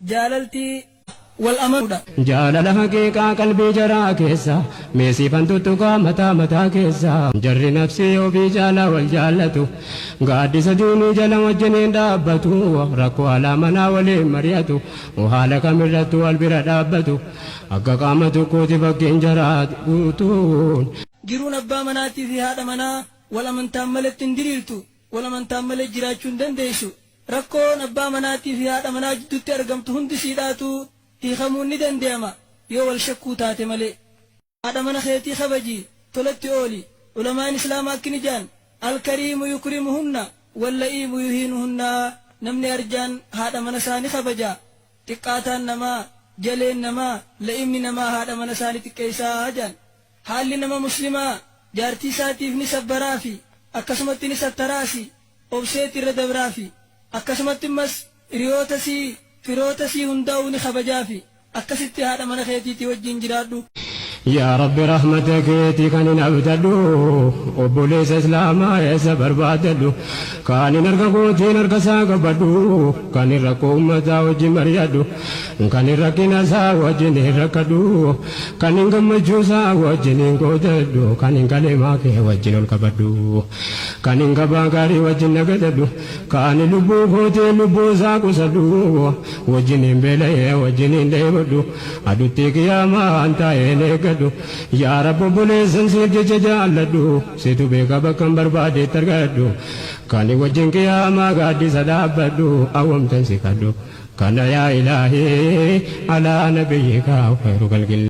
Jaalalti wal amanuudha. Jaalala haqiiqaa qalbii jaraa keessa, mee siifan tuttuqaa mataa mataa keessa. Jarri nafsii ofii caalaa wal jaallatu, gaaddisa diinii jala wajjiniin dhaabbatu, rakkoo alaa manaa waliin mari'atu, haala kamirrattuu wal bira dhaabbatu, akka qaama tokkooti fakkiin jaraa guutuun. Jiruun abbaa manaatii fi haadha manaa wal amantaan maletti hin diriirtu, wal amantaan malee jiraachuu hin dandeessu. Rakkoon abbaa manaatii fi haadha manaa jidduutti argamtu hundi siidhaatu hiikamuun ni danda'ama yoo wal shakkuu taate malee. Haadha mana keetii kabaji, tolatti ooli. Ulamaan Islaamaa akkini jaan, Alkariimu yukrimuhunna walla'iimu yuhiinuhunna. Namni arjaan haadha mana isaa ni kabaja. Xiqqaataan namaa, jaleen namaa, la'imni namaa haadha mana isaa ni xiqqeessaa jaan. Haalli nama Muslimaa jaartii isaatiif ni sabbaraafi, akkasumatti ni sattaraasi, obseeti irra dabraafi. Akkasumatti immas hiriyoota sii, firoota sii hundaa'uu ni kabajaafi. Akkasitti haadha mana keetiitii wajjin jiraadhu. Yaa Rabbi, rahmata keetii kan hin abdadhu, obboleessa Islaamaa eessa barbaadadhu? Kan hin harka kootiin harka isaa qabadhu, kan hin rakkoo ummataa wajjin mari'adhu, kan hin rakkina isaa wajjin hin rakkadhu, kan hin gammachuu isaa wajjin hin qoodadhu, kan hin kalimaa kee wajjin ol qabadhu, kan hin gabaa gaarii wajjin nagadadhu, kan hin lubbuu kootiin lubbuu isaa qusadhu, wajjin hin beela'ee wajjin hin dheebadhu, adutti qiyaamaan taa'een eeggadhu. Yaa Rabbi, obboleessan siif jecha jaalladhu, situ beeka bakkan barbaadetti argadhu, kan wajjin qiyaamaa gaaddisa dhaabbadhu, awwamtan si kadhu kana. Yaa Ilaahii, alaa nabiyyika khayru khalqillah.